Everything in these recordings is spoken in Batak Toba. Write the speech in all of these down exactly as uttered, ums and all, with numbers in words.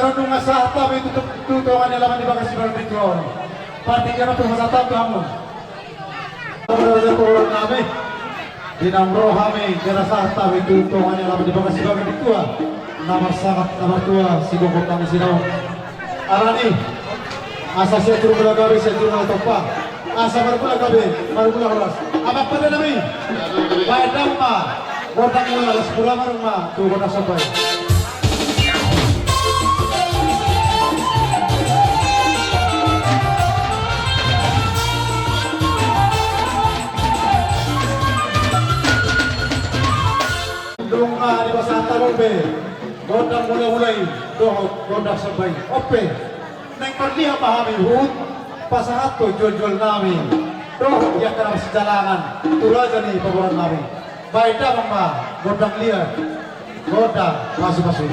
Nunga sahat hami tu, tu, tu tonga ni alaman di bagas sibagas di tua on. Partingkian ma tu sahat hami tu hamu. Nami, di na ro hami, di na sahat hami tu tonga ni alaman di bagas sibagas di tua. Na marsangap na martua, sigokhon nami sinaon. Alani, asa sian juru mulagabe, sian juru mulatopa. Asa marmula gabe, marmula horas. Amang pande nami. Baen damang ma. Gondang mula las pura marung ma tu gondang somba i. Nunga dipasahat hamu be gondang mula-mula i dohot gondang somba i. On pe. Naeng marlihat ma hami huhut pasahathon jual-jual nami dohot di angka na marsijalangan tu raja ni pamoruon nami. Baen damang ma gondang liat, gondang pasu-pasu.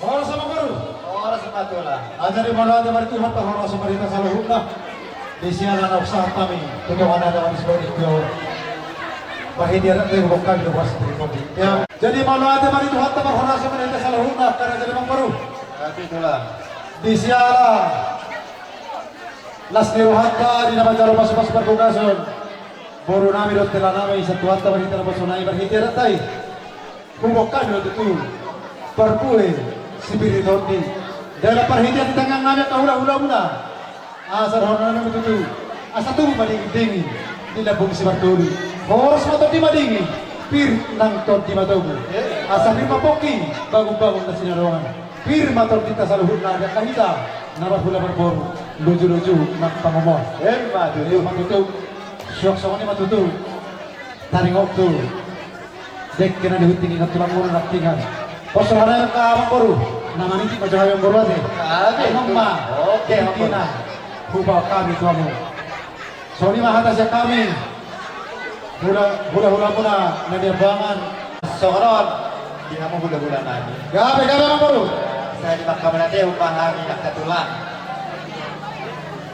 Horas ma boru. Horas ma tulang. Jadi mauliate ma di Tuhanta, horas ma di hita saluhutna. Di siala na sahat hami tu tonga ni alaman di bagas di tua on. Marhite adat do huboan hami do horas tu Tuhanta. Jadi mauliate ma di Tuhanta, marhoras ma di hita saluhutna, karena jadi amang boru. Di siala las ni rohanta di na manjalo pasu-pasu parbagason boru nami dohot hela nami, sai Tuhanta marhite naposona i, marhite adat i. Huboan hami do tutu parbue sipir ni tondi. Dalan parhitean di tangiang nami angka hula-hula muna. Asa dohonon nami tutu, asa tubu ma dingin-dingin di lambung si Bartolu. Horas ma tondi madingin, pir nang tondi matogu. Asa pir ma pongki bangun-bangun na sinadongan. Pir ma tondinta saluhutna di angka hita na marhula marboru, luju-luju nang pangomoan. Emma tutu. Emma tutu. Suang songon i ma tutu. Taringot tu dengke na nihunting ingot tulang muna na tingan. Poso hara angka amang boru. Na maningkit ma jo hami amang boru ate. Ate. Amang ma. Oke, amang boru. Tingkina hubahen hami tu hamu. Songon i ma hata sian hami. Hula, hula-hula muna na di abangan. Songon on di hamu hula-hula nami. Gabe, gabe amang boru. Sai di mangkamonatehon ma hami angka tulang.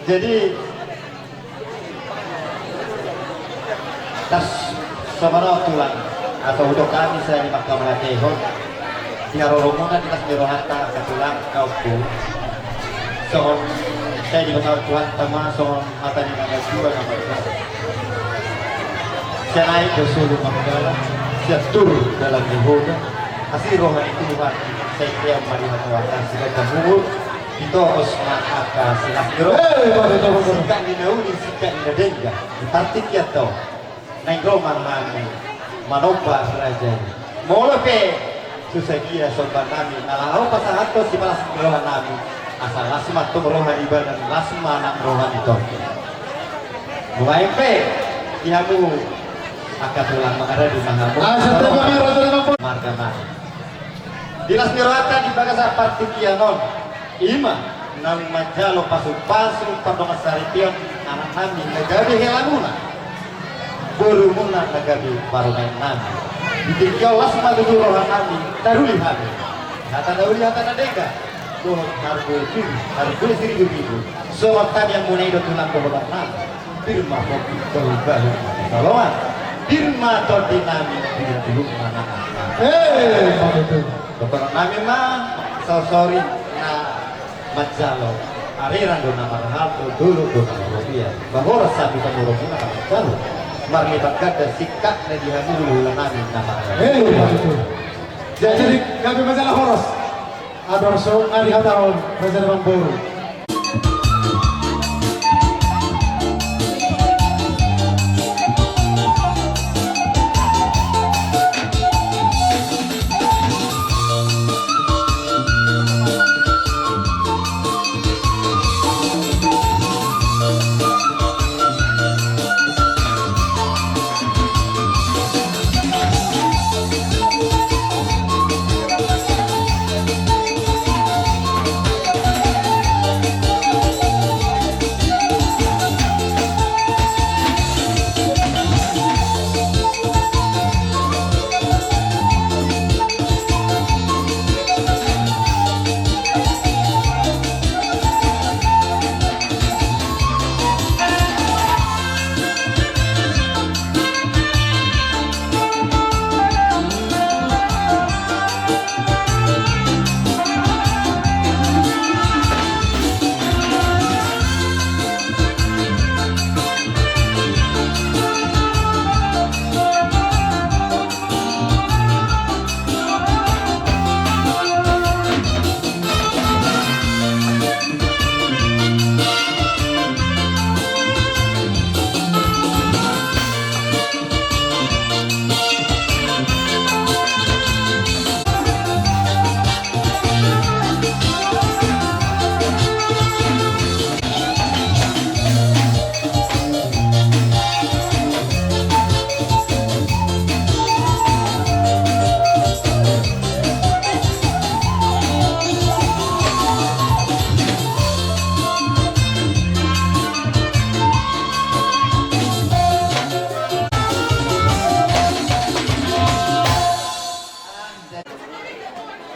Jadi, Las, songon on tulang, asa hudok hami sai di mangkamatehon di haroromuna di las ni rohanta angka tulang angka ompu. Songon sai di mangkamatehon Tuhanta ma songon hata ni na matua na marga. Sian aek do solu manggala, sian toru dalan ni hoda, asi roha ni Tuhan, sai team ma di hamu angka sigompa umur, ditogos ma angka silas ni roha. Hei, Pak Ketua. Singkat ni na uli, singkat ni na denggan, di partingkian on. Naeng ro ma hami manomba raja i. Molo pe so sadia somba nami, na laho pasahathon sipalas ni roha nami, asa las ma tong roha ni badan, las ma nang roha ni tondi. Nuaeng pe di hamu angka tulang, mangaradi ma hamu. Asa teba ma raja ni marga nami. Di las ni rohanta di bagasan partingkian on, i ma naung manjalo pasupasu pardongansaripeon anak nami na gabe helamuna, borumuna na gabe parumaen nami. Di tingki on las ma tutu roha nami, taruli hami. Hata na uli, hata na denggan, dohot harbue siri, harbue siribu-ribu. Songon tangiangmuna i do tulang dohot anak nami. Pir ma pongki, bahu-bahu ma hasalongan. Pir ma tondi nami, pir-pir ma nang. Hei, betul. Dohonon nami ma, saosaor i na manjalo. Arirang do na marhalto, dolok do na marropiah. Ba horas hami pamoruonmuna na manjalo. Marlipat ganda singkat na di hamu hula-hula nami na marhalto. Hei, betul. Jadi, kami manjalo horas. Adong so ari hatahon, raja na mamboru.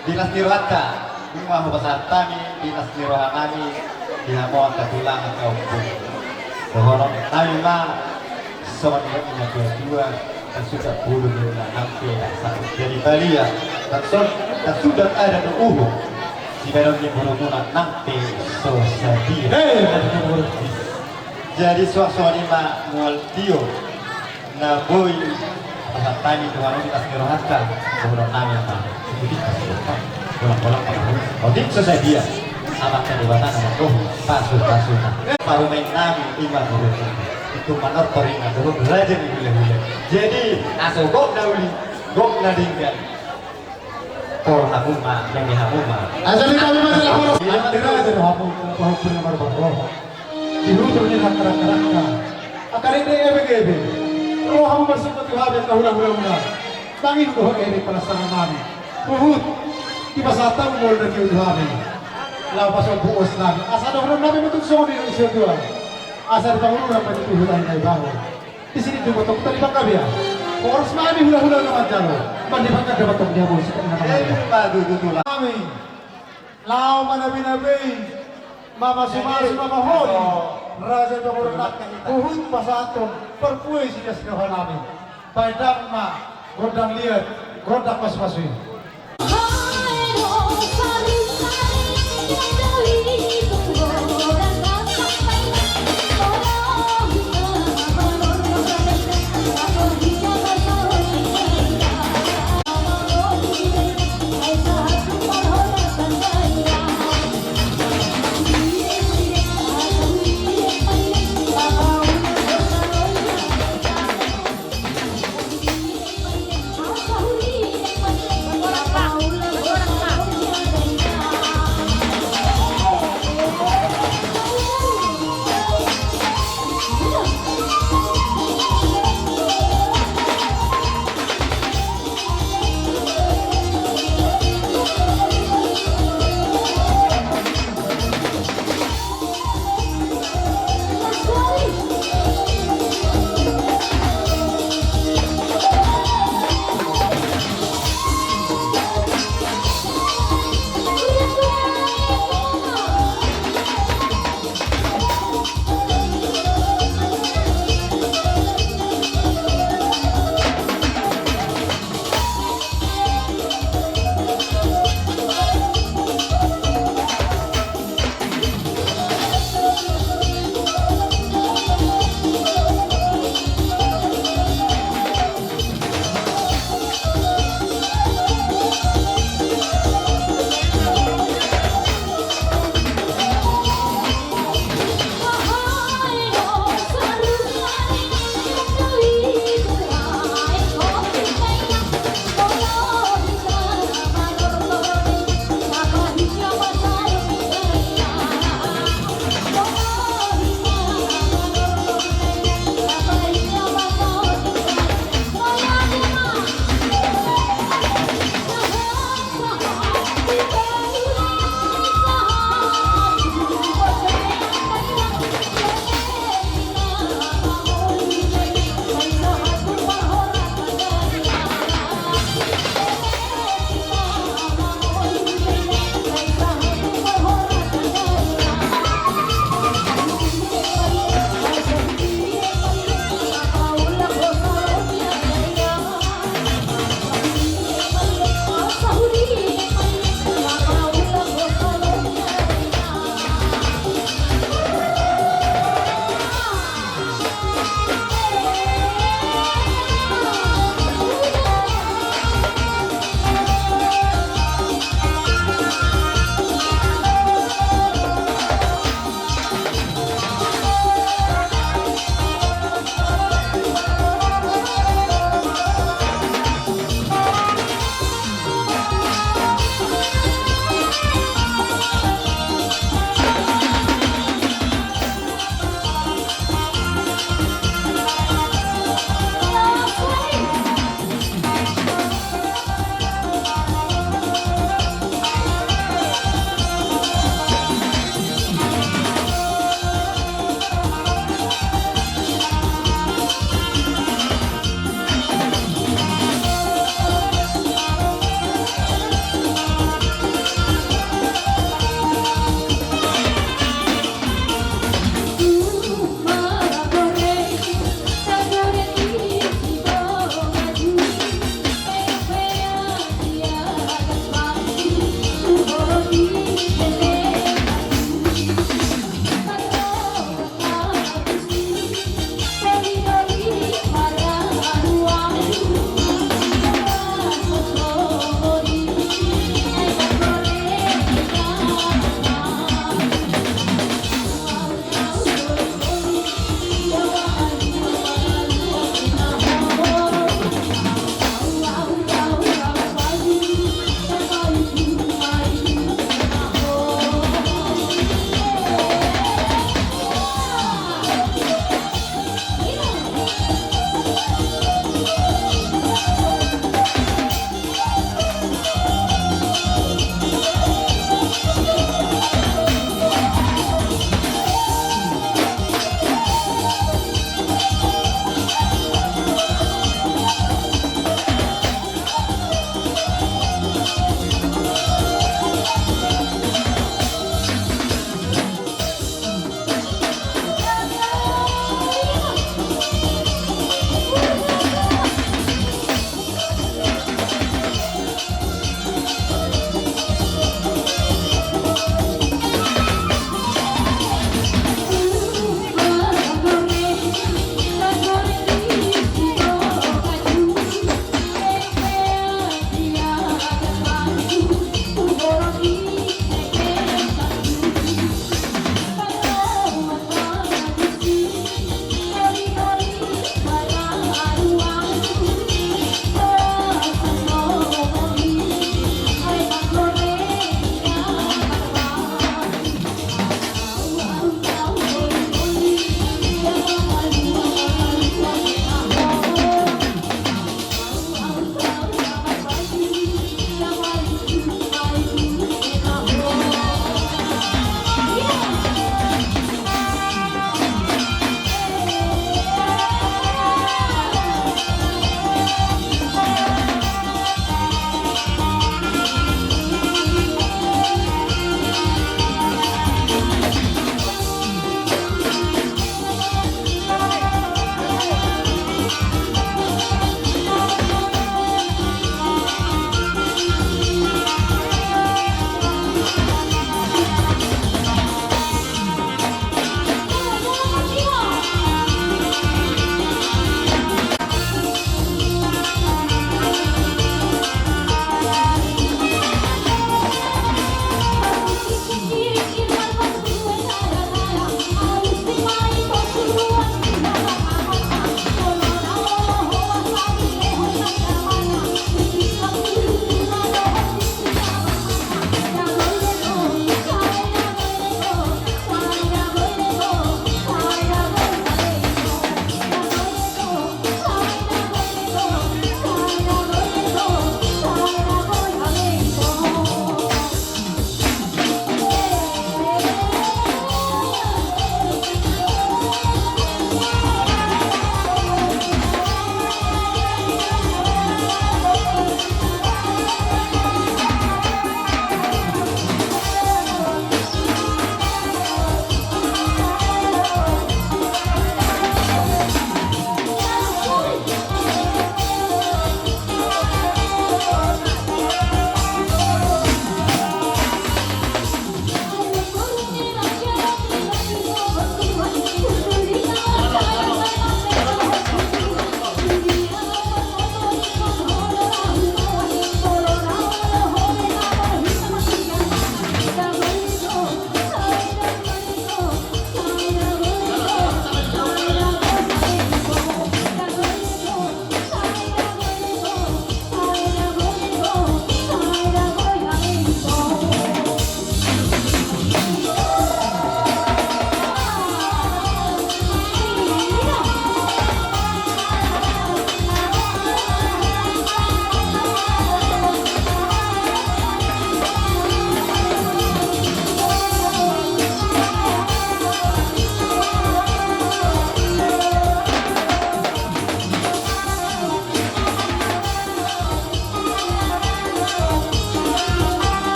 Di las ni rohanta, ima hupasahat hami di las ni roha nami di hamu angka tulang angka ompu. Dohonon nami ma songon nidok ni na tua-tua, tasuda pulu ni na nang pe, jadi balia, tarsud-, tarsudat adat dohot uhum, sibahenon ni borumuna nang pe so sadia. Hei, jadi suang songon i ma mual tio. Na boi pasahat hami tu hamu di las ni rohanta, dohonon nami ma. Ikuti kasih lupa. Bolang-bolang pangahut. Otik so sadia. Amanta Debata na mandok pasu-pasuna. Parumaen nami ima guru. Itu manortor i na dohot raja ni hula-hula. Jadi, asa gok na uli, gok na denggan. Pol hamu ma, nang di hamu ma. Asa di hamu ma jala horas. Iya, ma di raja do hamu, pahupur na marbarroha. Di hudur ni rangka-rangka. Angka dengke ebe-ebe. Ro hamu marsungkun tu hami angka hula-hula muna. Mangido dohot ebe palas tangan nami. Huhut. Dipasahat hamu molo na tio tu hami. Laho pasombu ulos nami. Asa dohonon nami ma tutu songon nidok ni situa. Asa di pangururan ma tutu hula ni Naibaho. Di sini tu botong tadi bangka dia. Horas ma hami hula-hula na manjalo. Mandi bangka dia botong dia bos. Ima tutu tulang. Kami. Laho manabe-nabe i, mamasu-masu, mamaholi raja ni pamoruonta, huhut pasahathon Parpue sidas roha nami. Baen damang ma gondang liat, gondang pasupasu i.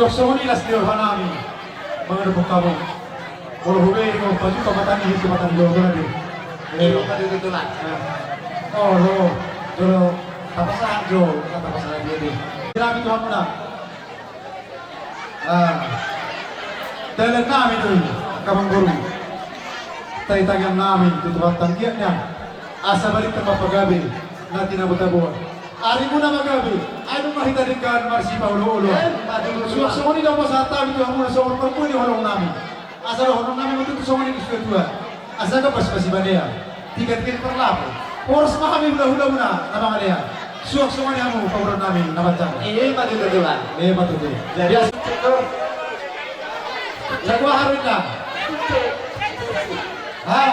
Songon i las ni roha nami mangadopi hamu. Molo hubege, molo pajuka mata ni, itu mata ni, jolo, jolo, jolo. Eh, jolo, jolo, tapasahat, jolo, tapasahat dia, dia. Nami tu hamuna. Ah. Dalan nami do i, angka amangboru. Tagi-tagian nami tu Tuhanta anggiat nian. Asa balintang ma pagabe na tinabotaboan. Arimuna ma gabe, ai dung ma hita denggan marsipaolo-oloan. Eh, betul, betul. Suang songon i do pasahat nami tu hamuna songon parbue ni holong nami. Asa dohonon nami ma tutu songon i tu situa-tua. Asa gabas ma sibadea, tiga-tiga ni parlapu. Horas ma hami hula-hulamuna na mangalean. Suang songon i hamu pamoruon nami na manjalo. Ima tutu, Tulang. Ima tutu. Jadi, biasa. Jago aha do inna? Ha?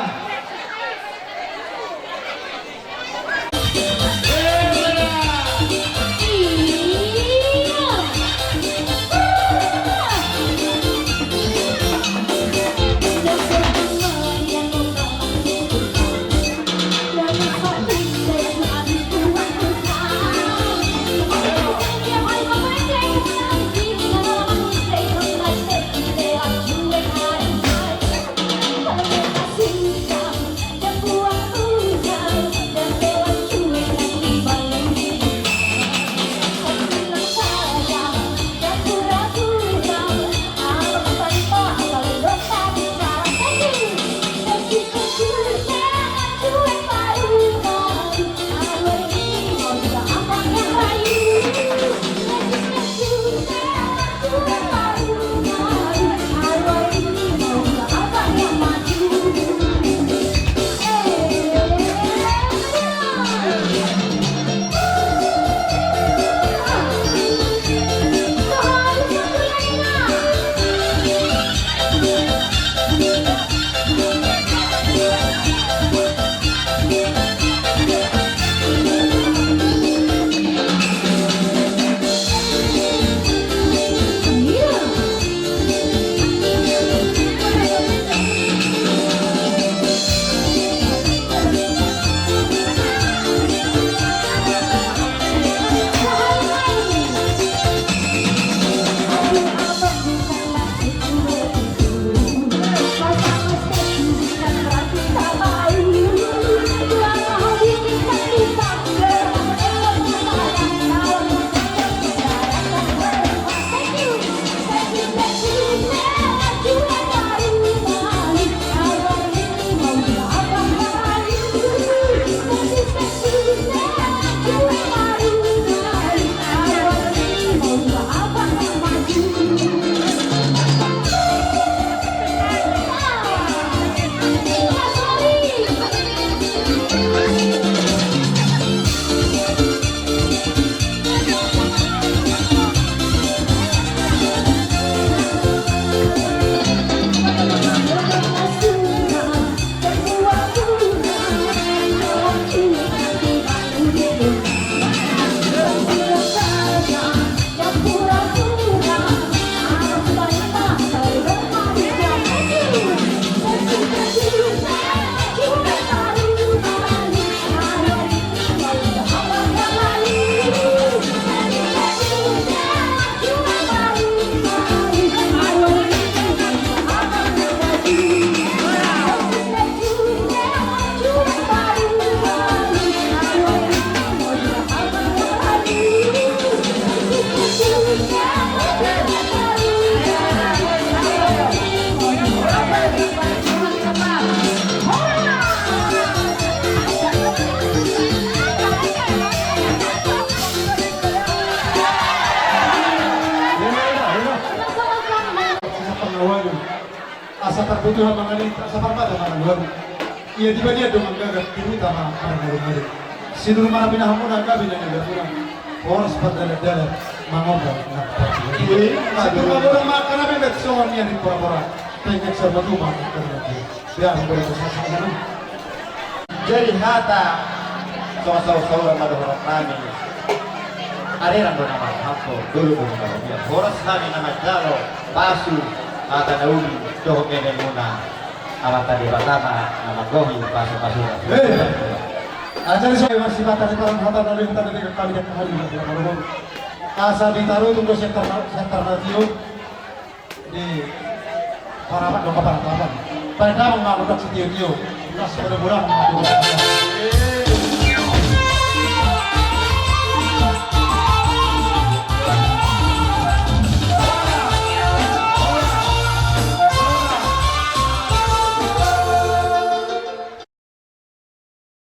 Asa tarbutuha mangalita, asa parmata mangalualu. Ia di balian do manggagat, di huta ma marngadok-ngadok. Sinur ma na pinahanmuna, gabe na niagapmuna. Horas pardalan-dalan mangombar nang partua. Sinur ma godang ma angka na membahen songon nian di pora-pora. Penggeng sarbatu ma angka na membahen. Biar boleh bersama-sama. Jadi hata songon saur-sauran ma dohonon nami. Arerang do na marhampor, dolo do na marhobia. Horas hami na manjalo pasu, hata na uli dohot mememuna. Amanta Debata ma na manggohi pasu-pasuna. Eh, ajar so, masih mata di parang hata na uli, hata na uli, kami dak hali na marhobia. Asa ditaruhon do sian tarna, sian tarna tio di parapat do, parapat. Pada damang ma gondang sitio-tio. Nas pada murah ma gondang sitio.